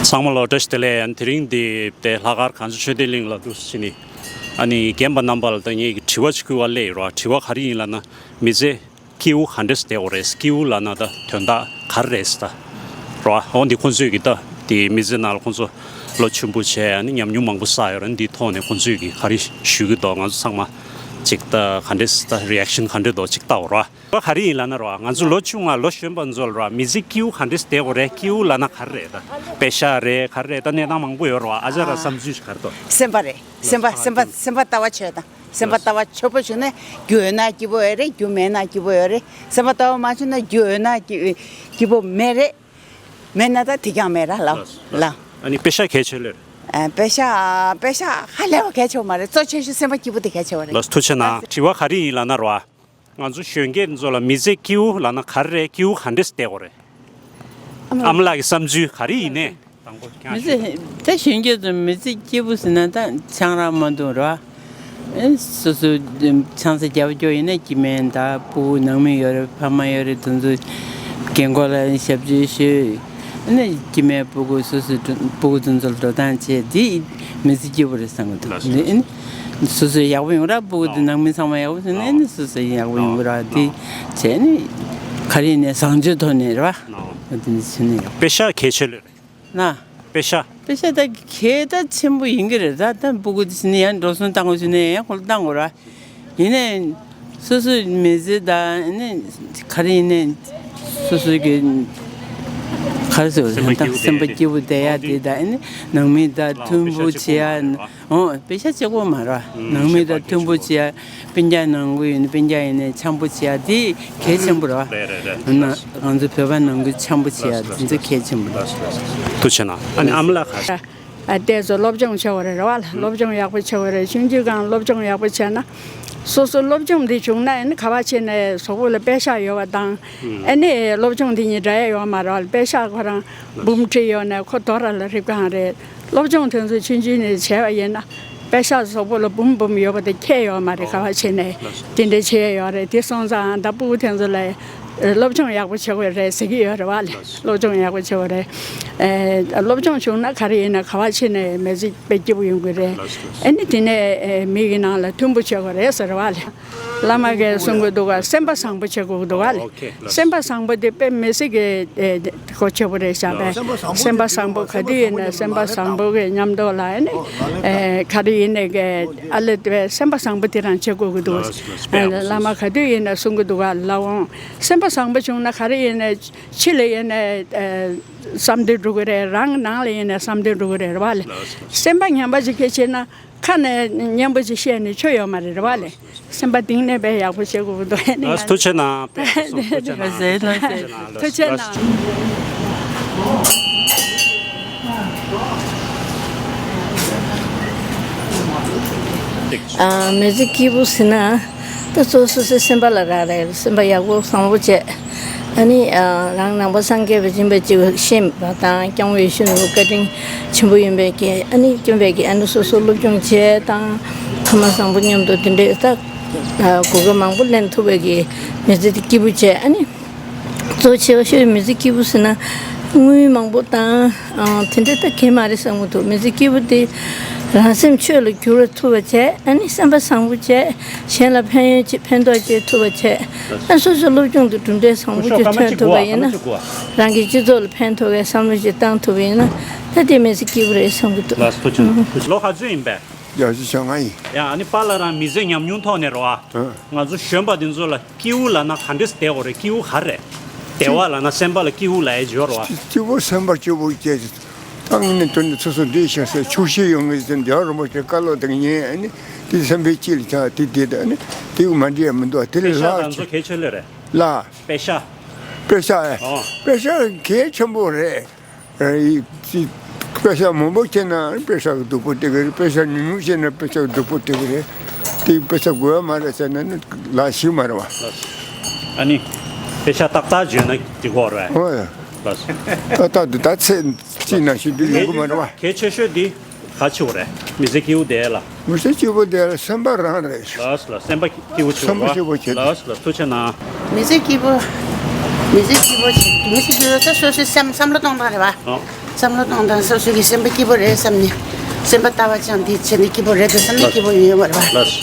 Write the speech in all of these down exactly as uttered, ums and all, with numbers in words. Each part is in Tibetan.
ཚང་མ་ལ་བཀྲ་ཤིས་བདེ་ལེགས། ཨ་ནི་དེ་རིང་འདི་དེ་ལྷག་དཀར་གངས་ལྗོངས་ཆོས་ལྡན་གླིང་ལ་འདུག་སེ་ཕྱིན་ནས། ཨ་ནི་རྒན་པ་རྣམ་པ་ལ་ད་ངེད་ཀྱི་དྲི་བ་ཅིག་ཕུལ་བ་སླེབས་ཡོད་རེད་བ། དྲི་བ་ག་རེ་ཡིན་ལབ་ན། མི་ཚེ་སྐྱིད་པོ་ག་འདྲས་བསྡད་དགོས་རེད། སྐྱིད་པོ་ལབ་ན་ད་དོན་དག་ག་རེ་རེད་ཟེར། ད་རེད་བ། འོ་འདི་ཁོང་ཚོས་ཀྱི་ད་དེ་མི་ཚེ་ནང་ལ་ཁོང་ཚོ་ལོ་ཆེན་པོ་བྱས། ཨ་ནི་ཉམས་མྱོང་མང་པོ་བསགས་ཡོད་རེད། འདིའི་ཐོག་ནས་ཁོང་ཚོས་ཀྱི་ག་རེ་ཞུ་གི་འདུག་ང་ཚོ་ཚང་མ་ཅིག་ད་ག་འདྲས་ད་རི་ཨེག་ཤན་ག་འདྲས་འདུག་ཅིག་ལྟ་འོ་ར། ག་རེ་ཡིན་ལབ་ན་ར། ང་ཚོ་ལོ་ཆུང་བ་ལོ་གཞོན་པ་ཚོ་ལ་ར། མི་ཚེ་སྐྱིད་པོ་ག་འདྲས་བསྡད་དགོས་རེད། སྐྱིད་པོ་ལབ་ན་ག་རེ་རེད། ད་པེ་ཤ་རེད། ག་རེ་རེད། ད་གནས་སྟངས་མང་པོ་ཡོད་ར། ཨ་ཅག་ར་བསམ་ཚུལ་ག་རེ་འདུག་སེམས་པ་རེད། སེམས་པ་སེམས་པ་སེམས་པ་ལྟ་བ་བྱོས་དང་། སེམས་པ་ལྟ་བ་ཆོག་པོ་བྱུང་ན་རྒྱུ་ཡོད་ན་སྐྱིད་པོ་ཡོད་རེད། རྒྱུ་མེད་ན་སྐྱིད་པོ་ཡོད་རེད། སེམས་པ་ལྟ་བ་མ་བྱུང་ན་རྒྱུ་ཡོད་ན་སྐྱིད་སྐྱིད་པོ་མེད་རེད། མེད་ན་ད་དེ་ཀྱང་མེད་ར་ལ་ལ། ཨ་ནི་པེ་ཤ་གལ་ཆེ་ལོས། ཨ། པེ་ཤ་པེ་ཤ་ཧ་ལས་པ་གལ་ཆེ་བ་མ་རེད། གཙོ་ཆེ་ཤོས་སེམས་པ་སྐྱིད་པོ་དེ་གལ་ཆེ་བ་རེད། ལགས་སོ། ཐུགས་རྗེ་གནང་། དྲི་བ་ག་རེ་ཡིན་ལབ་ན་ར། ང་ཚོ་གཞོན་སྐྱེས་ཚོ་ལ་མི་ཚེ་སྐྱིད་པོ་ལབ་ན་ག་རེ་རེད། སྐྱིད་པོ་ག་འདྲས་བསྡད་དགོས་རེད། ཨ་མ་ལགས་ཀྱི་བསམ་ཚུལ་ག་རེ་ཡིན་ནས། མི་ཚེ་ད་གཞོན་སྐྱེས་ཚོ་མི་ཚེ་སྐྱིད་པོ་ཟེར་ན་ད་ཆང་རག་མ་འཐུང་ར། ཨེ་སོ་སོ་ཆང་ས་རྒྱབ་སྐྱོར་ཡིན་ན་སྐྱིད་མེད། ད་སྤུ་གུ་ནང་མི་ཡོད་རེད། ཕ་མ་ཡོད་རེད། དེ་ཚོ་རྒན་འཁོགས་ལ་ཞབས་ཕྱི་ཞུས། ཨ་ནི་སྐྱིད་མེད་སྤུ་གུ་སོ་སོའི་སྤུ་གུ་དེ་ཚོ་ལ་འགྲོ་སྟངས་བྱས། འདི་མི་ཚེ་སྐྱིད་པོ་རེད་བསམ་གི་འདུག་ལགས་སོ། ཨ་ནི་སོ་སོ་ཡག་པོ་ཡོང་ར། སྤུ་གུ་དེ་ནང་མི་ཚང་མ་ཡག་པོ་བྱུང་ན། ཨ་ནི་སོ་སོ་ཡག་པོ་ཡོང་གི་ར། འདི་བྱས་ནས་ག་རེ་ཡིན་ནའི་བཟང་སྤྱོད་ཐོག་ནས་རེད་བ། འོ་དེ་འདྲ་བྱས་ནས་ཡག་པེ་ཤ་གལ་ཆེ་ལོས་རེད། ན། པེ་ཤ། པེ་ཤ་ད་གལ་ད་ཆེན་པོ་ཡིན་གྱི་རེད། ད་ད་སྤུ་གུ་དེ་ནི་ཡང་འགྲོ་སོང་བཏང་དགོས་ཟེར་ནས་ཡང་ཁོ་ལ་བཏང་དགོས་ར། ཡིན་ནའི་སོ་སོའི་མི་ཚེ་ད་ནི་ག་རེ་ཡིན་ནའི་སོ་སོའི་གི་ག་རེ་ཟེར་དགོས་རེད། ད་སེམས་པ་སྐྱིད་པོ་བསྡད་ཡ་དེ་ད་ནི་ནང་མི་ད་མཐུན་པོ་བྱེད་ཡ། འོ་པེ་ཤ་གཅིག་པོ་མ་རེད། ནང་མི་དང་མཐུན་པོ་བྱེད་ཡ། སྤུན་ཀྱག་ནང་ཁུལ་ཡིན་ན་སྤུན་ཀྱག་ཡིན་ནའི་འཆམ་པོ་བྱེད་ཡ་དེ་གལ་ཆེན་པོ་རེད་བ། རེད་རེད་རེད། ང་ང་ཚོ་བོད་པ་ནང་ཁུལ་འཆམ་པོ་བྱེད་ཡ་དེ་ཚོ་གལ་ཆེན་པོ་རེད། ཐུགས་རྗེ་གནང་། ཨ་ནི་ཨ་མ་ལགས་ག་རེ། ཨ་དེ་ཚོ་སློབ་སྦྱོང་བྱེད་དགོས་རེད་བ། སློབ་སྦྱོང་ཡག་པོ་བྱེད་དགོས་རེད། ཆུང་ཆུང་སྒང་སློབ་སྦྱོང་ཡག་པོ་བྱས་ན། སོ་སོ་སློབ་སྦྱོང་འདི་བྱུང་ན་ཨ་ནི་ག་པར་ཕྱིན་ནའི་གཟུགས་པོ་ལ་པེ་ཤ་ཡོད་པ་དང་། ཨ་ནི་སློབ་སྦྱོང་འདི་གཉིས་འདྲ་ཡ་ཡོད་མ་རེད་བ། པེ་ཤ་ཁོ་རང་འབུམ་ཁྲི་ཡོད་ནའི་ཁོ་དོ་ར་ལ་རིག་པའང་རེད། སློབ་སྦྱོང་དེ་ཚོ་ཆུང་ཆུང་ནས་བྱས་པ་ཡིན་ན། པེ་ཤ་གཟུགས་པོ་ལ་འབུམ་འབུམ་ཡོད་པ་དེ་ཁྱད་ཡོད་མ་རེད། ག་པར་ཕྱིན་ནའི་དེ་འདྲ་བྱས་ཡོད་རེད། དེ་སོང་ཙང་ད་སྤུ་གུ་དེ་ཚོ་ལ་སློབ་སྦྱོང་ཡག་པོ་བྱེད་དགོས་རེད་ཟེར་གྱི་ཡོད་རེད་བ་ལས། སློབ་སྦྱོང་ཡག་པོ་བྱེད་དགོས་རེད། ཨེ་སློབ་སྦྱོང་བྱུང་ན་ག་རེ་ཡིན་ན་ག་པར་ཕྱིན་ནའི་མི་ཚེ་དཔེ་སྐྱིད་པོ་ཡོང་གི་རེད། ཨེ་ནི་དེ་ནས་ཨེ་མི་གི་ནང་ལ་མཐུན་པོ་བྱེད་དགོས་རེད་ཟེར་བ་ལས། བླ་མ་གིས་གསུང་གི་འདུག་ག་སེམས་པ་བཟང་པོ་བྱེད་དགོས་ཀྱི་འདུག་ག་ལས། སེམས་པ་བཟང་པོ་དེ་དཔེ་མི་སྲིད་ཀྱི་ཨེ་གལ་ཆེན་པོ་རེད་ཤག་པས། སེམས་པ་བཟང་པོ་ག་དུས་ཡིན་ན་སེམས་པ་བཟང་པོ་གི་མཉམ་དུ་ལ་ཨེ་ནི་ཨེ་ག་རེ་ཡིན་ནའི་གི་ཨ་ལས་དེ་སེམས་པ་བཟང་པོ་དེ་རང་བྱེད་དགོས་ཀྱི་འདུག་ཨེ་བླ་མ་ག་དུས་ཡིན་ན་གསུང་གི་འདུག་ག་ལ་འོང་། སེམས་པ་བཟང་པོ་བྱུང་ན་ག་རེ་ཡིན་ནའི་ཕྱི་ལ་ཡིན་ནའི་ཨེ་བསམ་དོན་འགྲུབ་ཀྱི་རེད། རང་ནང་ལ་ཡིན་ནའི་བསམ་དོན་འགྲུབ་ཀྱི་རེད་བ་ལས། སེམས་པ་ངན་པ་ཅིག་གལ་ཆེ་ན། ཁ་ནས་སྙན་པོ་ཅིག་བཤད་ནས་ཆོ་ཡོད་མ་རེད་བ་ལས། སེམས་པ་གཏིང་ནས་དཔེ་ཡག་པོ་བྱེད་དགོས་ཀྱི་འདུག་ཨེ་ནི། ལགས་སོ། ཐུགས་རྗེ་གནང་། དཔེ་ཡག་སོང་། ཐུགས་རྗེ་གནང་། ལགས་སོ། ཐུགས་རྗེ་གནང་། ཨ་མི་ཚེ་སྐྱིད་པོ་ཟེར་ན་ད་གཙོ་སོ་སོའི་སེམས་པ་ལ་རག་རེད། སེམས་པ་ཡག་པོ་བཟང་པོ་བྱས། ཨ་ནི་ཨ་རང་ནང་པ་སངས་རྒྱས་པ་སྦྱིན་པ་ཅིག་ཤེས་པ་དང་། སྐྱབས་མགོན་ཡེ་ཤེས་ནོར་བུ་བཀའ་དྲིན་ཆེན་པོ་ཡིན་པའི་གི་ཨ་ནི་སྐྱོན་པའི་གི་ཨ་ནི་སོ་སོ་སློབ་སྦྱོང་བྱས་དང་། ཕ་མ་བཟང་པོ་མཉམ་དུ་དེ་འདྲའི་ད་གོ་སྐབས་མང་པོ་ལེན་ཐུབ་པའི་གི་མི་ཚེ་དེ་སྐྱིད་པོ་བྱས། ཨ་ནི་གཙོ་ཆེ་བ་ཤོས་མི་ཚེ་སྐྱིད་པོ་ཟེར་ན་དངུལ་མང་པོ་དང་དེ་འདྲ་ད་གལ་མ་རེད་བསམ་གི་འདུག་མི་ཚེ་སྐྱིད་པོ་དེ་རང་སེམས་ཆོས་ལ་བསྒྱུར་བ་ཐུབ་པ་བྱས། ཨ་ནི་སེམས་པ་བཟང་པོ་བྱས། གཞན་ལ་ཕན་ཡོན་བྱེད། ཕན་ཐོགས་བྱེད་ཐུབ་པ་བྱས། ཨ་སོ་སོའི་སློབ་སྦྱོང་དུ་གྲུབ་འབྲས་བཟང་པོ་ཅིག་ཐོན་ཐུབ་པ་ཡིན་ན། རང་གི་སྤྱི་ཚོགས་ལ་ཕན་ཐོགས་པའི་བསམ་བློ་ཞིག་བཏང་ཐུབ་པ་ཡིན་ན། ད་དེ་མི་ཚེ་སྐྱིད་པོ་རེད་བསམ་གྱི་འདུག་ལགས་སོ། ཐུགས་རྗེ་གནང་། ལོ་ག་ཚོད་ཡིན་པས། ཡ་ཅི་ཆ་ང་ཡིན། ཡ་ཨ་ནི་པཱ་ལགས་རང་མི་ཚེ་ཉམས་མྱོང་ཐོག་ནས་རེད་བ། ཨ་ང་ཚོ་གཞོན་པ་འདི་ཚོ་ལ་སྐྱིད་པོ་ལབ་ན་ག་འདྲས་བསྡད་དགོས་རེད། སྐྱིད་པོ་ག་རེ་རེད། བདེ་བ་ལབ་ན་སེམས་པ་ལ་སྐྱིད་པོ་ལབ་ཡས་ཡོད་རེད་བ། སྐྱིད་པོ་སེམས་པ་སྐྱིད་པོ་སྐྱེ། ད་ངས་ནི་དོན་དུ་སོ་སོ་བདེ་ཤག་ཟེར་ཆོག་ཤེས་ཡོང་ངེས་ཟེར། རྒྱལ་བ་རིན་པོ་ཆེ་བཀའ་སློབ་དང་ཉན། ཨ་ནི་དེ་སེམས་པའི་སྐྱིད་ལ་ཆགས། དེ་དེ་ད་ནི་དེ་མ་འདྲེས་མི་འདུག་དེ་ལས་པེ་ཤ་ལྷག་ད་ཚོ་གལ་ཆེ་ལོས་རེད། ལ། པེ་ཤ། པེ་ཤ་ཨེ། ཨོ། པེ་ཤ་གལ་ཆེན་པོ་རེད། ཨེ་ཅི། པེ་ཤ་མང་པོ་སྐྱེས་ན་པེ་ཤ་གི་སྡུག་པོ་སྟེར་གི་རེད། པེ་ཤ་ཉུང་ཉུང་སྐྱེས་ན་པེ་ཤ་གི་སྡུག་པོ་སྟེར་གི་རེད། དེ་པེ་ཤ་དགོས་པ་མ་རེད་ཟེར་ན་ནི་ལ་ཞིག་མ་རེད་བ། ཨ་ནི་པེ་ཤ་ཏག་ཏག་བརྗོད་ན་འགྲིག་གི་རེད། ཨོ་ཡ། ལགས་སོ། ད་ལྟ་འདི་ད་ཚེ་གཅིག་ནང་བཞིན་འདི་ཡོང་གི་མ་རེད་བ། གལ་ཆེ་ཤོས་འདི་ག་ཆེ་བ་རེད། མི་ཚེ་སྐྱིད་པོ་བསྡད་ལ། མི་ཚེ་སྐྱིད་པོ་བསྡད་ལ་སེམས་པ་རང་རེད། ལགས་སོ་ལགས། སེམས་པ་སྐྱིད་པོ་བྱེད་སེམས་པ་པ། སྐྱིད་པོ་བྱེད། ལགས་སོ་ལགས། ཐུགས་རྗེ་གནང་། མི་ཚེ་སྐྱིད་པོ། མི་ཚེ་སྐྱིད་པོ་བྱེད། མི་ཚེ་སྐྱིད་པོ་ཟེར་སོ་སོའི་སེམས་བསམ་བློ་གཏོང་སྟངས་རེད་བ། ཨོ། བསམ་བློ་གཏོང་སྟངས་སོ་སོ་གི་སེམས་པ་སྐྱིད་པོ་རེད་བསམ་ནས། སེམས་པ་ལྟ་བ་ཅང་དེ་བྱས་ནས་སྐྱིད་པོ་རེད་འདུག་བསམ་ནས་སྐྱིད་པོ་ཡོད་ཡོད་མ་རེད་པ། ལགས།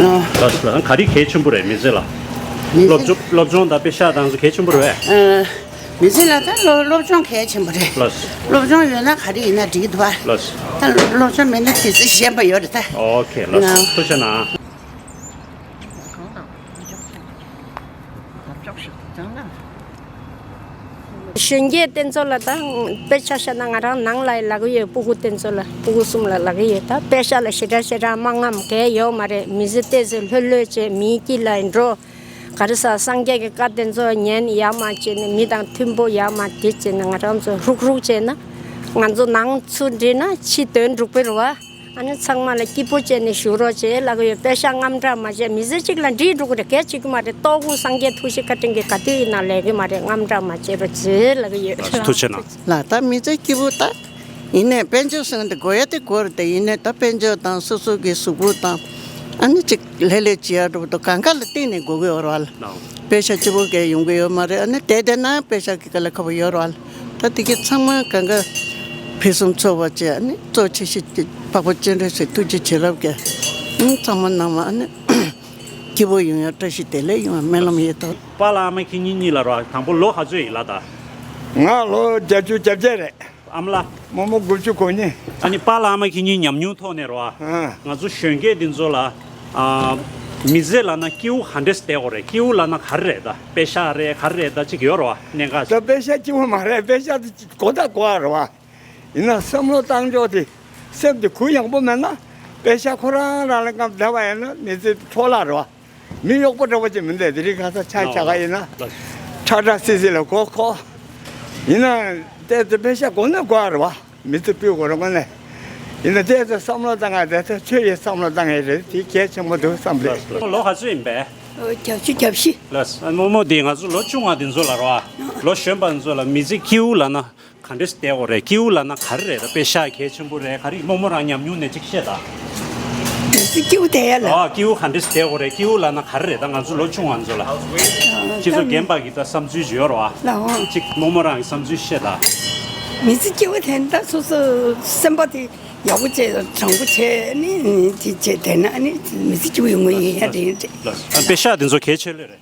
ཨོ། ལགས་ལགས། ག་རེ་གལ་ཆེན་པོ་རེད་མི་ཚེ་ལ། མི་སློབ་ཚེ་སྦྱོང་སློབ་སྦྱོང་དང་དཔེ་ཤག་དང་ཚོ་གལ་ཆེན་པོ་རེད་པས། ཨ། མི་ཚེ་ལ་ད་སློབ་སློབ་སྦྱོང་གལ་ཆེན་པོ་རེད། ལགས། སློབ་སྦྱོང་ཡོད་ན་ག་རེ་ཡིན་ན་འགྲིག་གི་འདུག་པ། ལགས། ད་སློབ་སྦྱོང་མེད་ན་དུས་ཚོད་གཞན་པ་ཡོད་རེད་ད། ཨོ་ཁེ། ལགས། ཨ། ཐུགས་རྗེ་གནང་། གཞོན་སྐྱེས་དེ་ཚོ་ལ་ད་དཔེ་ཆ་བཤད་ན་ང་རང་ནང་ལ་ཡི་ལབ་ཀྱི་ཡོད། སྤུ་གུ་དེ་ཚོ་ལ་སྤུ་གུ་གསུམ་ལ་ལབ་ཀྱི་ཡོད། ད་དཔེ་ཆ་ལ་ཞེ་དྲག་ཞེ་དྲག་མ་རྔམ་གལ་ཡོད་མ་རེད། མི་ཚེ་ཏོག་ཙམ་ལྷོད་ལྷོད་བྱས་མིའི་དཀྱིལ་ལ་འགྲོ། ག་རེ་ཟ་སངས་རྒྱས་ཀྱི་བཀའ་དེ་ཚོ་ཉན་ཡག་མ་བྱས་ནས་མི་དང་མཐུན་པོ་ཡག་མ་དེ་བྱས་ནས་ང་རང་ཚོ་ཧྲུག་ཧྲུག་བྱས་ན་ང་ཚོ་ནང་ཚུར་འདྲེས་ན་ཕྱི་དོན་འགྲུབ་པའི་རེད་པ། ཨ་ནི་ཚང་མ་ལ་སྐྱིད་པོ་བྱས་ནས་བཞུགས་རོགས་བྱེད་ལབ་ཀྱི་ཡོད། པེ་ཤག་དངངས་སྐྲག་མ་བྱེད། མི་ཚེ་གཅིག་ལ་འགྲིག་འགྲོ་གི་རེད། གལ་ཆེ་གི་མ་རེད། ལྟོ་གོས་སངས་རྒྱས་ཐུགས་རྗེ་བཀའ་དྲིན་གྱིས་ག་དུས་ཡིན་ན་ལས་ཀྱི་མ་རེད། དངངས་སྐྲག་མ་བྱེད་རོགས་བྱེད་ལབ་ཀྱི་ཡོད། ཐུགས་རྗེ་གནང་། ལགས། ད་མི་ཚེ་སྐྱིད་པོ་ད་ཡིན་ནའི་དཔལ་འབྱོར་ཟེར་དེ་དགོས་ཡ་དེ་དགོས་རེད་དེ། ཡིན་ནའི་ད་དཔལ་འབྱོར་དང་སོ་སོ་གི་གཟུགས་པོ་དང་ཨ་ནི་ཅིག་ལྷོད་ལྷོད་བྱེད་ཡ་འགྲོ་འདུག་གང་ག་ལ་བརྟེན་ནས་དགོས་ཀྱི་ཡོད་རེད་པ། ལགས། པེ་ཤག་སྐྱིད་པོ་གས་ཡོང་གི་ཡོད་མ་རེད། ཨ་ནི་དེ་དེ་ན་པེ་ཤག་གི་དཀའ་ལས་ཁག་པོ་ཡོད་རེད་པ། ད་དེ་གི་ཚང་མ་གང་ག་ཕུན་སུམ་ཚོགས་པ་བྱས། ཨ་ནི་གཙོ་ཆེ་ཤོས་ཀྱི་འཕགས་པ་སྤྱན་རས་གཟིགས་ཐུགས་རྗེ་བྱིན་རླབས་ཀྱིས་ཨ་ནི་ཚང་མ་ནང་མ་ཨ་ནི་སྐྱིད་པོ་ཡོང་ཡ་བཀྲ་ཤིས་བདེ་ལེགས་ཡོང་བ་སྨོན་ལམ་ཡོད་དོ། པཱ་ལགས་ཨ་མ་ཁྱེད་གཉིས་གཉིས་ལ་རོ། དང་པོ་ལོ་ག་ཚོད་ཡིན་ལགས་ད། ང་ལོ་བརྒྱད་ཅུ་གྱ་བརྒྱད་རེད། ཨ་མ་ལགས། རྨོ་མོ་དགུ་བཅུ་གོ་གཉིས། ཨ་ནི་པཱ་ལགས་ཨ་མ་ཁྱེད་གཉིས་ཉམས་མྱོང་ཐོག་ནས་རོ། ཨ། ང་ཚོ་གཞོན་སྐྱེས་འདི་ཚོ་ལ། ཨ། མི་ཚེ་ལབ་ན་སྐྱིད་པོ་ག་འདྲས་བསྡད་དགོས་རེད། སྐྱིད་པོ་ལབ་ན་ག་རེ་རེད་ད། པེ་ཤག་རེད་ག་རེ་རེད་ད་ཅིག་ཡོད་རོ་གནད་འགག་ཅིག། ད་པེ་ཤག་སྐྱིད་པོ་མ་རེད། པེ་ཤག་དེ་དགོས་ད་དགོས་རེད་པ། ཡིན་ན་བསམ་བློ་བཏང་ཕྱོགས་དེ་སེམས་དེ་གུ་ཡངས་པོ་མེད་ན་པེ་ཤག་ཁོ་རང་རང་ལ་རྔམ་བསྡད་པ་ཡིན་ན་མི་ཚེ་འཕྲོ་བརླག་རེད་པ། མི་གཡོག་པོ་འདྲ་པོ་ཅིག་མི་འདུག་དེ་རིང་ཁ་སང་ཆ་བཞག་ག་ཡིན་ན། ཁྲག་ཁྲག་སིལ་སིལ་ལ་གོ་ཁོ། ཡིན་ན་ཏོག་ཙམ་པེ་ཤག་དགོས་ན་དགོས་རེད་པ། མི་ཚེ་སྤུས་དགོས་རེད་དངོས་གནས། ཡིན་ན་ཏོག་ཙམ་བསམ་བློ་བཏང་ཡ་དེ་ཚོ་ཆོས་ཡི་བསམ་བློ་བཏང་ཡ་རེད། དེ་གལ་ཆེན་པོ་འདུག་བསམ་རེད། ལོ་ག་ཚོད་ཡིན་པས། ཨོ། བརྒྱད་ཅུ་གྱ་བཞི། ལགས། རྨོ་མོ་དེ་ང་ཚོ་ལོ་ཆུང་བ་དེ་ཚོ་ལ་རོ། ལོ་གཞོན་པ་དེ་ཚོ་ལ་མི་ཚེ་སྐྱིད་པོ་ལབ་ན། ག་འདྲས་བསྡད་དགོས་རེད། སྐྱིད་པོ་ལབ་ན་ག་རེ་རེད་ད། པེ་ཤག་གལ་ཆེན་པོ་རེད་ག་རེ། རྨོ་མོ་རང་ཉམས་མྱོང་ནས་ཅིག་བཤད་དང་། མི་ཚེ་སྐྱིད་པོ་བསྡད་ཡ་ལ། ཨ། སྐྱིད་པོ་ག་འདྲས་བསྡད་དགོས་རེད། སྐྱིད་པོ་ལབ་ན་ག་རེ་རེད་ད། ང་ཚོ་ལོ་ཆུང་བ་ཚོ་ལ། ཁྱེད་ཚོ་རྒན་པ་གི་ད་བསམ་ཚུལ་ཅིག་ཡོད་རེད་པ། ལགས་འོང་། ཅིག་རྨོ་མོ་རང་གི་བསམ་ཚུལ་བཤད་དང་། མི་ཚེ་སྐྱིད་པོ་དེ་ད་སོ་སོ་སེམས་པ་དེ་ཡག་པོ་བྱས་དྲང་པོ་བྱས་ནི་དེ་བྱས་བསྡད་ན་ནི་མི་ཚེ་སྐྱིད་པོ་ཡོང་གི་ཡིན་ཡ་དེ་རེད། ལགས། ཨ། པེ་ཤག་དེ་ཚོ་གལ་ཆེ་ལོས་རེད།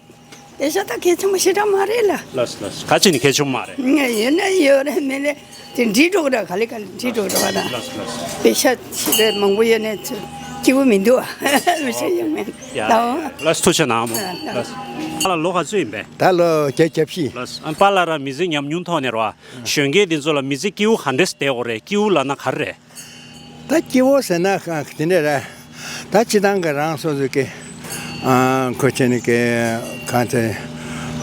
པེ་ཤག་ད་གལ་ཆེན་པོ་ཞེ་དྲག་མ་རེད་ལ། ལགས་ལགས། ག་ཅི་ནས་གལ་ཆེན་པོ་མ་རེད། ཡོད་ན་ཡོད་རེད། མེད་ན་དེ་འགྲིག་འགྲོ་གི་རེད། ག་ལེ་ག་ལེ་འགྲིག་འགྲོ་གི་རེད་པ། ད་ལགས་ལགས། པེ་ཤག་ཞེ་དྲག་མང་པོ་ཡོད་ན་ཚོ་སྐྱིད་པོ་མི་འདུག་པ། མི་ཤེས་ཡོད་མེད། ཡ་ལགས་འོང་། ལགས། ཐུགས་རྗེ་གནང་། རྨོ་མོ། ལགས། ལགས། པཱ་ལགས་ལོ་ག་ཚོད་ཡིན་པས། ད་ལོ་བརྒྱད་ཅུ་གྱ་བཞི། ལགས། ཨ། པཱ་ལགས་རང་མི་ཚེ་ཉམས་མྱོང་ཐོག་ནས་རོ། གཞོན་སྐྱེས་འདི་ཚོ་ལ་མི་ཚེ་སྐྱིད་པོ་ག་འདྲས་བསྡད་དགོས་རེད། སྐྱིད་པོ་ལབ་ན་ག་རེ་རེད། ད་སྐྱིད་པོ་ཟེར་ན་གང་དེ་འདྲ་རེད། ད་སྤྱིར་བཏང་གི་རང་སོ་སོ་གི། ཨ། ཁོ་ཆེ་ནི་གི་གང་དེ།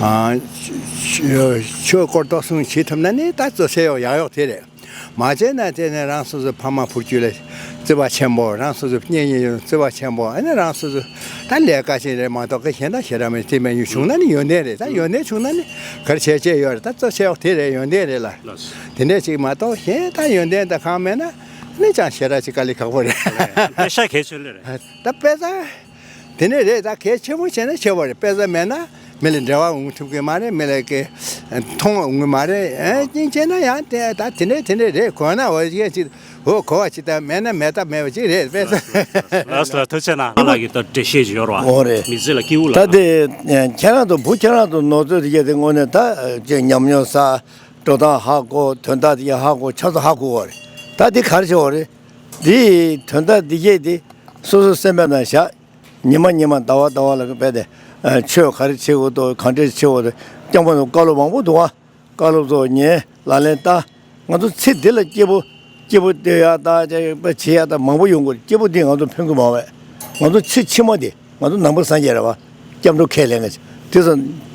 ཨ། ཆོས་སྐོར་རྟོགས་གསུམ་བྱེད་ཐུབ་ན་ནི་ད་གཙོ་ཆེ་ཡོག་ཡག་ཡོག་དེ་རེད། མ་བྱས་ན་དེ་ནི་རང་སོ་སོ་ཕ་མ་བུ་རྒྱུད་ལ་བརྩེ་བ་ཆེན་པོ། རང་སོ་སོ་གཉེན་ཉེ་ཡོད་བརྩེ་བ་ཆེན་པོ། ཨ་ནི་རང་སོ་སོ་ད་ལས་ཀ་ཞིག་རེད་མ་གཏོགས་གི་གཞན་དག་ཞེ་དྲག་མེད། དེ་མེད་ཉུང་བྱུང་ན་ནི་ཡོན་ཏན་རེད། ད་ཡོན་ཏན་བྱུང་ན་ནི་ག་རེ་བྱས་བྱས་ཡོད་རེད། ད་གཙོ་ཆེ་ཡོག་དེ་རེད། ཡོན་ཏན་རེད་ལ། དེ་འདྲ་ཅིག་མ་གཏོགས་གཞན་ད་ཡོན་ཏན་དང་གང་མེད་ན་ནི་ཅང་ཞེ་དྲག་ཅིག་དཀའ་ལས་ཁག་པོ་རེད། པེ་ཤག་གལ་ཆེ་ལོས་རེད། ད་པེ་ཤག་དེ་ནས་རེད། ད་གལ་ཆེན་པོ་བྱས་ན་ཆེ་བ་རེད། པེ་ཤག་མེད་ན་མི་ལ་འབྲེལ་བ་ཡོང་ཐུབ་ཀྱི་མ་རེད། མི་ལ་གི་མཐོང་ཡོང་གི་མ་རེད། ཨེ་སྙིང་རྗེ་ན་ཡང་དེ་ད་དེ་འདྲས་དེ་འདྲས་རེད། དགོས་ན་འོ་ཅིག་ཅིག་འོ་གོ་བ་ཅིག་ད་མེད་ན་མེད་ཐབས་མེད་པ་ཅིག་རེད། པེ་ཤག་ལགས་ལགས། ཐུགས་རྗེ་གནང་། ཨ་ལགས་ཀྱིས་ད་འགྲེལ་བཤད་ཅིག་ཡོད་རེད་པ། འོ་རེད། མི་ཚེ་ལ་སྐྱིད་པོ་ལ། ད་དེ་ཁྱེད་རང་ཚོ་བུ་ཁྱེད་རང་ཚོ་ནོར་འཛོལ་དེ་གྱད་དེ་དངོས་གནས་ད་ཅིག་ཉམས་མྱོང་བསགས། འགྲོ་སྟངས་ཧ་གོ། དོན་དག་དེ་གྱད་ཧ་གོ། ཆ་ཚང་ཧ་གོ་བ་རེད། ད་དེ་ག་རེ་བྱེད་དགོས་རེད། དེ་དོན་དག་དེ་གྱད་དེ་སོ་སོ་སེམས་པའི་ནང་བཞག་ཉི་མ་ཉི་མ་ཟླ་བ་ཟླ་བ་ལ་རྦད་དེ་ཆོས་ག་རེ་བྱེད་དགོས་འདུག་གང་འདྲས་བྱེད་དགོས་འདུག་སྐྱབས་མགོན་ཚོ་བཀའ་སློབ་མང་པོ་འདུག་ཨ། བཀའ་སློབ་ཚོ་ཉན། ལག་ལེན་བསྟར། ང་ཚོ་ཚེ་འདི་ལ་སྐྱིད་པོ་སྐྱིད་པོ་སྡོད་ཡག་དང་བྱེད་ཡག་དང་མང་པོ་ཡོང་གི་རེད། སྐྱིད་པོ་འདི་ང་ཚོ་ཕན་གྱི་མ་རེད། ང་ཚོ་ཚེ་ཕྱི་མ་འདི་ང་ཚོ་ནང་པ་སངས་རྒྱས་རེད་པ། སྐྱབས་འགྲོ་ཁས་ལེན་གྱི་དེ་ཚོ་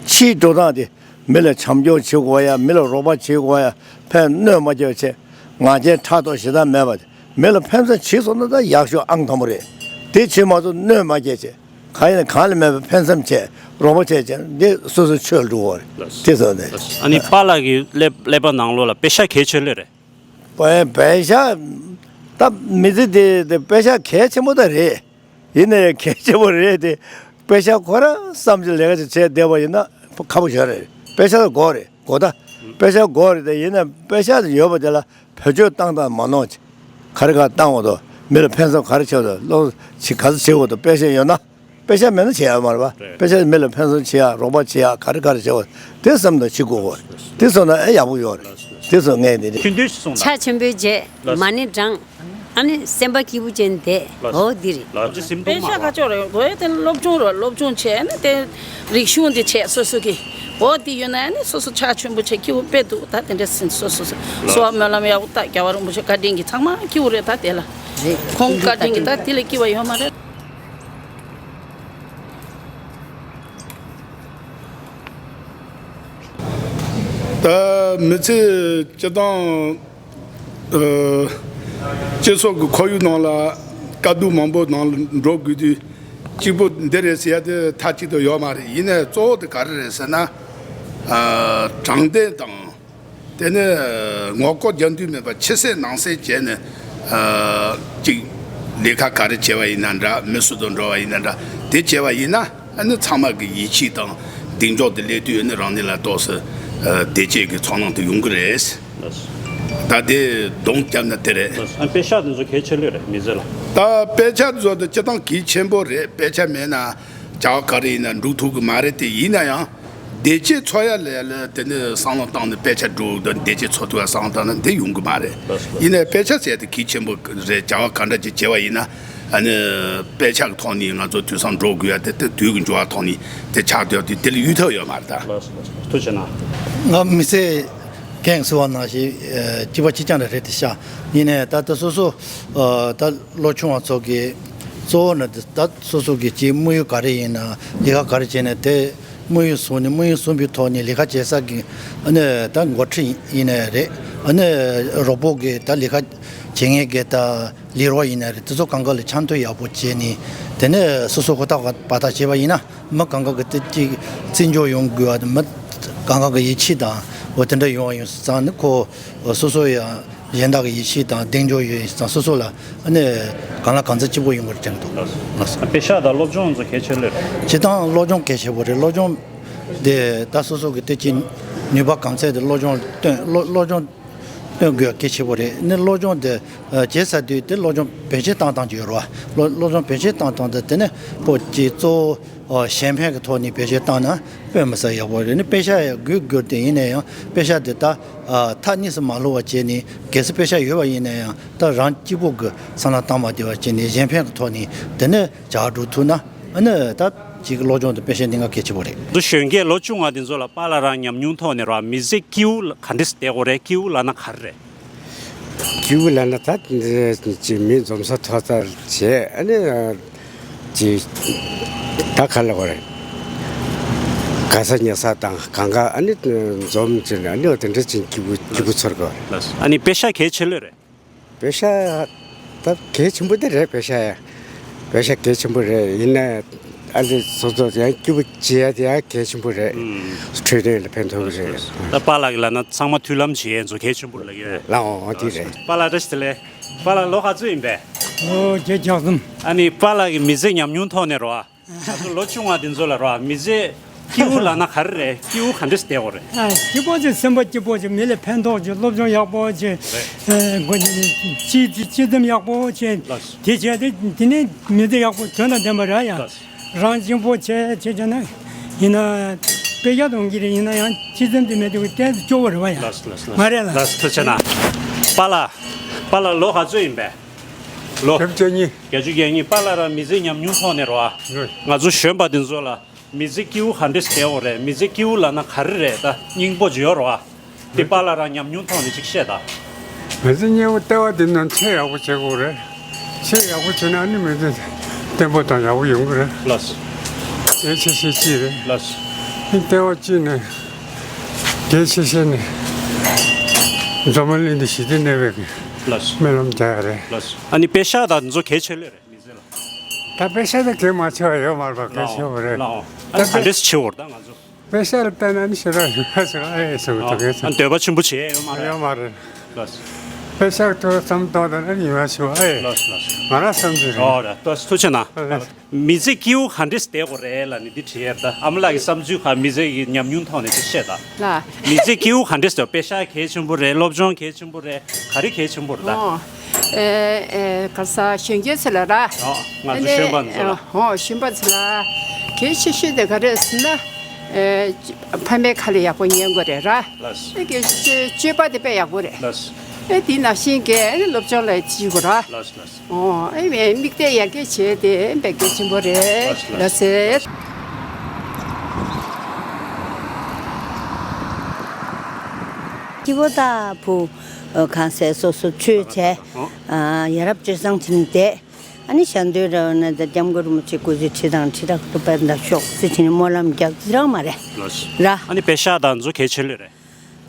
ཕྱིའི་འགྲོ་སྟངས་དེ་མི་ལ་བྱམས་སྐྱོང་བྱེད་དགོས་ཡ། མི་ལ་རོགས་པ་བྱེད་དགོས་ཡ། ཕན་གནོད་མ་སྐྱེལ་བ་བྱེད། ང་རྒྱལ་ཕྲག་དོག་ཞེ་སྡང་མེད་པ་དེ། མི་ལ་ཕན་སེམས་བྱས་སོང་ན་ད་ཡག་ཤོས་ཨང་དང་པོ་རེད། དེ་བྱས་མ་ཚོ་གནོད་མ་སྐྱེལ་བྱས། གང་ཡིན་ན་གང་ལ་མེད་པའི་ཕན་སེམས་བྱས། རོགས་པ་བྱས་བྱས་འདི་སོ་སོའི་ཆོས་ལ་འགྲོ་བ་རེད། དེ་ཚོ་ནས། ཨ་ནི་པཱ་ལགས་ཀྱི་ཀླད་ཀླད་པ་ནང་ལོགས་ལ་པེ་ཤག་གལ་ཆེ་ལོས་རེད། པེ་པེ་ཤག་ད་མི་ཚེ་འདི་འདི་པེ་ཤག་གལ་ཆེན་པོ་ད་རེད། ཡིན་ནའི་གལ་ཆེན་པོ་རེད་དེ། པེ་ཤག་ཁོ་རང་བསམ་གྱི་ལས་ཀ་ཅིག་བྱས་བསྡད་པ་ཡིན་ན་ཁག་པོ་ཞེ་དྲག་རེད། པེ་ཤག་དགོས་རེད། དགོས་ད། པེ་ཤག་དགོས་རེད་དེ། ཡིན་ན་པེ་ཤག་ཡོད་པ་དེ་ལ་བེད་སྤྱོད་བཏང་དང་མ་གནང་། ག་རེ་ག་བཏང་འོ་དོ། མི་ལ་ཕན་སེམས་ག་རེ་བྱེད་འོ་དོ། བློ་ཅིག་ག་ཚོད་བྱེད་འོ་དོ། པེ་ཤག་ཡོད་ན། པེ་ཤག་མེད་ན་བྱེད་ཡ་མ་རེད་པ། རེད། པེ་ཤག་མི་ལ་ཕན་སེམས་བྱེད་ཡ། རོགས་པ་བྱེད་ཡ། ག་རེ་ག་རེ་བྱེད་འོ་དེ་བསམ་དང་ཤེས་དགོས་གོ། དེ་སོང་ན་ཨེ་ཡག་པོ་ཡོད་རེད། དེ་སོང་ངས་དེ་རེད། ཐུན་ཐུན་ཞིག་གསུངས་དང་། ཕྱག་ཆེན་པོའི་རྗེས་ལགས། མ་ཎི་བགྲང་། ཨ་ནི་སེམས་པ་སྐྱིད་པོ་ཅན་བསྡད། ལགས། འོ་འདི་རེད། ལགས་ཅི་སེམས་པེ་ཤག་ཁ་ཕྱོགས་རེད། འོ་དེ་སློབ་སྦྱོང་རེད། སློབ་སྦྱོང་བྱས་ནས་དེ་རིག་གཞུང་དེ་བྱས་སོ་སོ་གི། འོ་དེ་ཡོད་ན་ནི་སོ་སོ་ཕྱག་ཆེན་པོ་བྱས་སྐྱིད་པོ་དཔེ་འདུག་ད་དེ་འདྲ་སེམས་སོ་སོ་སོ་སོ་བ་སྨོན་ལམ་ཡག་པོ་ད་རྒྱལ་བ་རིན་པོ་ཆེ་བཀའ་དྲིན་གྱི་ཚང་མ་སྐྱིད་པོ་རེད། ད་དེ་ལ་རེད། ཁོང་བཀའ་དྲིན་གྱི་ད་དེ་ལས་སྐྱིད་པ་ཡོད་མ་རེད། ད་མི་ཚེ་སྤྱི་བཏང་ཨ་སྤྱི་ཚོགས་ཀྱི་ཁོར་ཡུག་ནང་ལ་དཀའ་སྡུག་མང་པོ་ནང་ལ་འགྲོ་དགོས་དུས་གཅིག་པུ་འདི་རེད་ཟེར་ཡ་དེ་མཐའ་གཅིག་ཏུ་ཡོད་མ་རེད། ཡིན་ནའི་གཙོ་བོ་དེ་ག་རེ་རེད་ཟེར་ན། ཨ་དྲང་བདེན་དང་། དེ་ནས་ངོ་ལྐོག་རྒྱག་འདོད་མེད་པ་ཕྱི་གསལ་ནང་གསལ་བྱས་ནས། ཨ་གཅིག་ལས་ཀ་ག་རེ་བྱས་པ་ཡིན་ན་འདྲ། མི་སུ་དང་འགྲོ་བ་ཡིན་ན་འདྲ། དེ་བྱས་པ་ཡིན་ན། ཨ་ནི་ཚང་མ་གི་ཡིད་ཆེས་དང་གདེང་འཇོག་དེ་སླེབས་དུས། ཨ་ནི་རང་ཉིད་ལ་ཏོག་ཙམ་ཨ་བདེ་སྐྱིད་ཀྱི་ཚོར་སྣང་དེ་ཡོང་གི་རེད། ལགས། ད་དེ་གདོང་བརྒྱབ་ན་དེ་རེད། ལགས། ཨ་པེ་ཤག་དེ་ཚོ་གལ་ཆེ་ལོས་རེད་མི་ཚེ་ལ། ད་པེ་ཤག་དེ་ཚོ་དེ་སྤྱིར་བཏང་གལ་ཆེན་པོ་རེད། པེ་ཤག་མེད་ན་བྱ་བ་ག་རེ་ཡིན་ན་འགྲུབ་ཐུབ་ཀྱི་མ་རེད་དེ། ཡིན་ན་ཡང་བདེ་སྐྱིད་འཚོལ་ཡ་ལ་ལ་དེ་ནི་བསམ་བློ་བཏང་ནས་པེ་ཤག་འགྲོ་དང་བདེ་སྐྱིད་འཚོལ་ཐུབ་ཡ་བསམ་བློ་བཏང་ན་དེ་ཡོང་གི་མ་རེད། ལགས་སོ། ཡིན་ནའི་པེ་ཤག་ཟེར་ཡ་དེ་གལ་ཆེན་པོ་རེད། བྱ་བ་ག་འདྲ་ཅིག་བྱེད་པ་ཡིན་ན། ཨ་ནི་པེ་ཤག་གི་ཐོག་ནས་ང་ཚོ་དུས་སང་འགྲོ་དགོས་ཡ་དེ་དེ་དུས་ཀྱི་འགྱུར་བ་ཐོག་ནས་དེ་ཆགས་བསྡད་དེ། དེ་ལ་གཡོལ་ཐབས་ཡོད་མ་རེད་ད། ལགས་སོ། ལགས་སོ། ཐུགས་རྗེ་གནང་། ང་མི་ཚེ་རྒན་ཟེར་བ་ནང་བཞིན་ཨ་གཅིག་པ་གཅིག་རྐྱང་རེད་དེ་ཤག་ཡིན་ནའི་ད་ལྟ་སོ་སོ་ཨ་ད་ལོ་ཆུང་བ་ཚོ་གི་གཙོ་བོ་ནི་ད་སོ་སོ་གི་ཅིག་དམིགས་ཡུལ་ག་རེ་ཡིན་ན། ལས་ཀ་ག་རེ་བྱས་ནས་དེ་དམིགས་ཡུལ་བཟུང་ནས། དམིགས་ཡུལ་བཟུང་པའི་ཐོག་ནས་ལས་ཀ་བྱེད་ས་གི་ཨ་ནི་ད་འགོ་ཁྲིད་ཡིན་ནའི་རེད། ཨ་ནི་རོགས་པོ་གི་ད་ལས་ཀ་བྱེད་མཁན་གི་ད་ལས་རོགས་ཡིན་ན་རེད། དེ་ཚོ་གང་ག་ལ་འཆམ་མཐུན་ཡག་པོ་བྱས་ནས། དེ་ནས་སོ་སོ་ཧུར་ཐག་པ་ཐག་བྱས་པ་ཡིན་ན། མི་གང་ག་གི་དེ་གཅིག་བརྩི་འཇོག་ཡོང་དགོས་པ་དང་། མི་གང་ག་གི་ཡིད་ཆེས་དང་འོ་དེ་འདྲ་ཡོང་བ་ཡིན་ཙང་ནི། ཁོ་སོ་སོ་ཡང་གཞན་དག་གི་ཡིད་ཆེས་དང་གདེང་འཇོག་ཡོད་ཙང་སོ་སོ་ལ་ཨ་ནི་གང་ལ་གང་འཚམ་སྐྱིད་པོ་ཡོང་གི་རེད་དྲན་འདུག་ལགས་སོ། པེ་ཤག་དང་སློབ་སྦྱོང་ཚོ་གལ་ཆེ་ལོས་རེད། སྤྱིར་བཏང་སློབ་སྦྱོང་གལ་ཆེ་པོ་རེད། སློབ་སྦྱོང་དེ་ད་སོ་སོ་གི་དེ་གཅིག་ནུས་པ་གང་ཚད་དེ་སློབ་སྦྱོང་བཏོན། སློབ་སློབ་སྦྱོང་སྟོན་དགོས་གལ་ཆེ་པོ་རེད། ནི་སློབ་སྦྱོང་དེ་ཨ་བྱེད་ཚར་དུས་དེ་སློབ་སྦྱོང་བེད་སྤྱོད་བཏང་སྟངས་ཀྱི་ཡོད་རེད་བ། སློབ་སློབ་སྦྱོང་བེད་སྤྱོད་བཏང་སྟངས་དེ་དེ་ནི་ཁོ་ཀྱི་གཙོ་བོ་ཨ་གཞན་ཕན་གྱི་ཐོག་ནས་བེད་སྤྱོད་བཏང་ན་དཔེ་མི་སྲིད་ཡག་པོ་རེད། ནི་པེ་ཤག་ཡང་དགོས་དགོས་དེ་ཡིན་ན་ཡང་། པེ་ཤག་དེ་ད་ཨ་མཐའ་གཉིས་སུ་མ་ལྷུང་བ་བྱས་ནས། གལ་སྲིད་པེ་ཤག་ཡོད་པ་ཡིན་ན་ཡང་ད་རང་གཅིག་པོ་གི་བསམ་བློ་བཏང་མ་བསྡད་པ་བྱས་ནས། གཞན་ཕན་གྱི་ཐོག་ནས་དེ་ནི་བྱ་བ་སྒྲུབ་ཐུབ་ན། ཨ་ནི་ད་ཅིག་སློབ་སྦྱོང་དེ་དཔེ་ཤེས་འདི་ང་གལ་ཆེ་པོ་རེད། ང་ཚོ་གཞོན་སྐྱེས་ལོ་ཆུང་བ་འདི་ཚོ་ལ་པཱ་ལགས་རང་ཉམས་མྱོང་ཐོག་ནས་རོ། མི་ཚེ་སྐྱིད་པོ་ག་འདྲས་བསྡད་དགོས་རེད། སྐྱིད་པོ་ལབ་ན་ག་རེ་རེད། སྐྱིད་པོ་ལབ་ན་ད་ཅིག་མི་འཛོམས་ས་ཐོག་ཚར་བྱས། ཨ་ནི་ཅིག་ད་ག་ལབ་དགོས་རེད། ག་ས་ཉལ་ས་དང་གང་ག་ཨ་ནི་འཛོམས་བྱས་ནས། ཨ་ནི་འོ་དེ་འདྲ་ཅིག་སྐྱིད་པོ་སྐྱིད་པོ་ཚོར་དགོས། ལགས་སོ། ཨ་ནི་པེ་ཤག་གལ་ཆེ་ལོས་རེད། པེ་ཤག་ད་གལ་ཆེན་པོ་དེ་རེད། པེ་ཤག་ཡ། པེ་ཤག་གལ་ཆེན་པོ་རེད། ཡིན་ན་ཨ་ལེ་སོ་སོ་ཡང་སྐྱིད་པོ་བྱེད་ཡ་དེ་ཡང་གལ་ཆེན་པོ་རེད། ཨུམ། འཕྲོད་བསྟེན་ལ་ཕན་ཐོགས་ཀྱི་རེད། ད་པཱ་ལགས་ཀྱིས་ལབ་ན་ཚང་མ་མཐུན་ལམ་བྱེད་ཡས་ཚོ་གལ་ཆེན་པོ་ལབ་ཀྱི་རེད། ལགས་འོང་། དེ་རེད། པཱ་ལགས་བཀྲ་ཤིས་བདེ་ལེགས། པཱ་ལགས་ལོ་ག་ཚོད་ཡིན་པས། ལོ་བརྒྱད་ཅུ་གྱ་གསུམ། ཨ་ནི་པཱ་ལགས་ཀྱི་མི་ཚེ་ཉམས་མྱོང་ཐོག་ནས་རོ། ང་ཚོ་ལོ་ཆུང་བ་འདི་ཚོ་ལ་རོ། མི་ཚེ་སྐྱིད་པོ་ལབ་ན་ག་རེ་རེད། སྐྱིད་པོ་ག་འདྲས་བསྡད་དགོས་རེད། ཨ། སྐྱིད་པོ་བྱེད། སེམས་པ་སྐྱིད་པོ་བྱེད། མི་ལ་ཕན་ཐོགས་བྱེད། སློབ་སྦྱོང་ཡག་པོ་བྱེད། རེད། ཨ། སྤྱི་སྤྱི་སེམས་ཡག་པོ་བྱེད། ལགས་སོ། དེ་བྱས་ཏེ་དེ་ནས་མི་ཚེ་ཡག་པོ་དོན་དང་ལྡན་པ་རག་ཡ། ལགས་སོ། རང་གཅིག་པོ་བྱས་བྱས་བྱས་ན་ཡིན་ན་དཔེ་ཆ་གཏོང་གི་རེད། ཡིན་ན་ཡང་སྤྱི་སེམས་དེ་མེད་དུས་ཏན་སྐྱོ་བོ་རེད་བ་ཡ། ལགས་སོ། ལགས་སོ། མ་རེད་ལ། ལགས་སོ། ཐུགས་རྗེ་གནང་། པཱ་ལགས། པཱ་ལགས་ལོ་ག་ཚོད་ཡིན་པས། ལོ། བརྒྱད་ཅུ་གྱ་གཉིས། བརྒྱད་ཅུ་གྱ་གཉིས། པཱ་ལགས་རང་མི་ཚེ་ཉམས་མྱོང་ཐོག་ནས་རོ། ཨ། ང་ཚོ་གཞོན་པ་འདི་ཚོ་ལ་མི་ཚེ་སྐྱིད་པོ་ག་འདྲས་བསྡད་དགོས་རེད། མི་ཚེ་སྐྱིད་པོ་ལབ་ན་ག་རེ་རེད། ད་སྙིང་པོ་ཅིག་ཡོད་རོ། ཨ། དེ་པཱ་ལགས་རང་ཉམས་མྱོང་ཐོག་ནས་ཅིག་བཤད་དང་། མི་ཚེ་སྙིང་པོ་ལྟེ་བ་དེ་ནང་ཆེས་ཡག་པོ་བྱེད་དགོས་རེད། ཆེས་ཡག་པོ་བྱས་ན་ནི་མི་ཚེ་བརྟན་པོ་དང་ཡག་པོ་ཡོང་གི་རེད། ལགས་སོ། གལ་ཆེ་ཤོས་གཅིག་རེད། ལགས་སོ། ཨ་ནི་ལྟེ་བ་གཅིག་ནས་གལ་ཆེ་ཤོས་ནི་འཛམ་བུ་གླིང་འདི་ཞི་བདེ་གནས་པའི་གི། ལགས་སོ། སྨོན་ལམ་རྒྱག་ཡ་རེད། ལགས་སོ། ཨ་ནི་པེ་ཤག་དང་འདི་ཚོ་གལ་ཆེ་ལོས་རེད། མི་ཚེ་ལ། ད་པེ་ཤག་དེ་གལ་མ་ཆེ་བ་ཡོད་མ་རེད་པ། གལ་ཆེ་བ་རེད། ལགས་འོང་། ཨ་ནི་ག་འདྲས་ཆེ་བོར་ད་ང་ཚོ། པེ་ཤག་ལ་བལྟས་ན་ནི་ཞེ་དྲག་ཡོད་ཟེར་ཨེ་ཟེར་བ་དེ་གས། ཨ་ནི་འདོད་པ་ཆེན་པོ་བྱེད་ཡོད་མ་རེད། ཡོད་མ་རེད། ལགས་སོ། པེ་ཤག་ཏུ་བསམ་ཏོག་དང་ནི་ཡོད་ཞུ་ཨེ། ལགས་ལགས། ང་རང་བསམ་ཚུལ་རེད། ཨོ་ར་ཏོ་ཐུགས་རྗེ་གནང་། ཨ་ལགས། མི་ཚེ་སྐྱིད་པོ་ག་འདྲས་བསྡད་དགོས་རེད་ལབ་ནས་འདི་དྲིས་ཡས་རེད་ད། ཨ་མ་ལགས་ཀྱི་བསམ་ཚུལ་ག་མི་ཚེ་གི་ཉམས་མྱོང་ཐོག་ནས་འདི་བཤད་ད། ལ། མི་ཚེ་སྐྱིད་པོ་ག་འདྲས་བསྡད། པེ་ཤག་གལ་ཆེན་པོ་རེད། སློབ་སྦྱོང་གལ་ཆེན་པོ་རེད། ག་རེ་གལ་ཆེན་པོ་རེད་ད། ཨོ། ཨེ་ཨེ་ག་ས་གཞོན་སྐྱེས་ཚོ་ལ་ར། ཨོ། ང་ཚོ་གཞོན་པ་ཚོ་ལ། ཨོ་གཞོན་པ་ཚོ་ལ་གལ་ཆེ་ཤོས་དེ་ག་རེ་ཟེར་ན། ཨེ་ཕ་མའི་ཁ་ལ་ཡག་པོ་ཉན་དགོས་རེད་ར། ལགས། ཨེ་གལ་ཆེ་ཤོས་སྤྱོད་པ་དེ་དཔེ་ཡག་པོ་རེད། ལགས། ཨེ་དེ་ནང་བཞིན་གྱི་ཨེ་སློབ་སྦྱོང་ལ་ཡིད་ཆེས་དགོས་ར། ལགས་ལགས། ཨོ་ཨེ་མིག་དཔེ་ཡར་རྒྱས་བྱས་ཏེ་དཔེ་གལ་ཆེན་པོ་རེད། ལགས་ལགས། ལགས་སེ། སྐྱིད་པོ་ད་བུ། ཨ་གང་ཟེར་སོ་སོ་ཆོས་བྱས། ཨ་ཡ་རབས་སྤྱོད་བཟང་བྱས་ནས་བསྡད། ཨ་ནི་ཞལ་འདོན་ར་བ་ན་ད་སྐྱབས་མགོན་རིན་པོ་ཆེ་སྐུ་ཚེ་ཁྲི་དང་ཁྲི་ཕྲག་ཏུ་དཔལ་འདབ་ཤོག་ཟེར་བྱས་ནས་སྨོན་ལམ་རྒྱག་ཙི་རང་མ་རེད། ལགས་སོ། ར། ཨ་ནི་པེ་ཤག་དང་མཛོ་གལ་ཆེ་ལོས་རེད།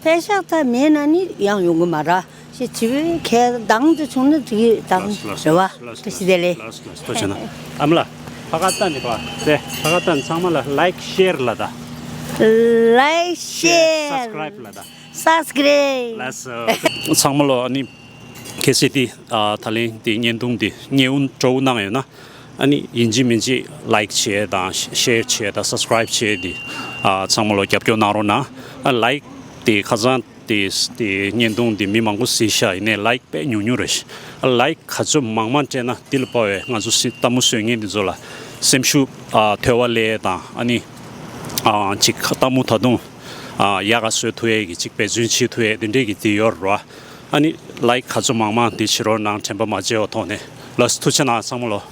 པེ་ཤག་ད་མེད་ན་ནི་ཡང་ཡོང་གི་མ་ར། ཞེས་བྱིས་པའི་ཁས་དང་དུ་བྱུང་ན་དེ་གི་དང་ལགས་སོ། རེད་བ། ལགས་སོ། བཀྲ་ཤིས་བདེ་ལེགས། ལགས་སོ། ལགས་སོ། ཐུགས་རྗེ་གནང་། ཨ་མ་ལགས། ཕ་ག་ཏན་ནི་པ། དེ་ཕ་ག་ཏན་ཚང་མ་ལ་ལའིཀ་ཤེར་ལ་ད། ལའིཀ་ཤེར། སབ་སི་ཀ་རའིབ་ལ་ད། སབ་སི་ཀ་རའིབ། ལགས་སོ། ཚང་མ་ལོ་ཨ་ནི། གལ་སྲིད་དེ་ཨ་ད་ལན་དེ་བརྙན་ཐུང་དེ་བརྙན་འཕྲིན་སྤྲོ་བོ་གནང་ཡོད་ན། ཨ་ནི་ཡིན་གཅིག་མིན་གཅིག་ལའིཀ་བྱེད་དང་ཤེར་བྱེད་དང་སབ་སི་ཀ་རའིབ་བྱེད་དེ། ཨ་ཚང་མ་ལོ་རྒྱབ་སྐྱོར་གནང་རོགས་གནང་། ཨ་ལའིཀ་དེ་ཁ་སང་དེ་དེ་བརྙན་ཐུང་དེ་མི་མང་པོ་གཟིགས་ཤག་ཡིན་ནའི་ལའིཀ་དཔེ་ཉུང་ཉུང་རེད། ཨ་ལའིཀ་ག་ཚོད་མང་མང་སྤྲད་ན་དེ་ལ་དཔག་པའི་ང་ཚོ་སི་ལྟད་མོ་བཟོ་མཁན་དེ་ཚོ་ལ་སེམས་ཤུགས་ཨ་མཐོ་བ་སླེབས་དང་། ཨ་ནི་ཨ་ཅིག་ལྟད་མོ་ད་དུང་ཨ་ཡག་ག་བཟོ་ཐུབ་ཡས་ཀྱི་ཅིག་འབད་བརྩོན་བྱེད་ཐུབ་ཡས་དེ་འདྲས་ཀྱི་དེ་ཡོད་རེད་བ། ཨ་ནི་ལའིཀ་ག་ཚོད་མང་མང་དེ་བྱེད་རོགས་གནང་། དྲན་པ་མ་བརྗེད་པ་ཐོག་ནས། ལགས་སོ། ཐུགས་རྗེ་གནང་། ཚང་མ་ལོ།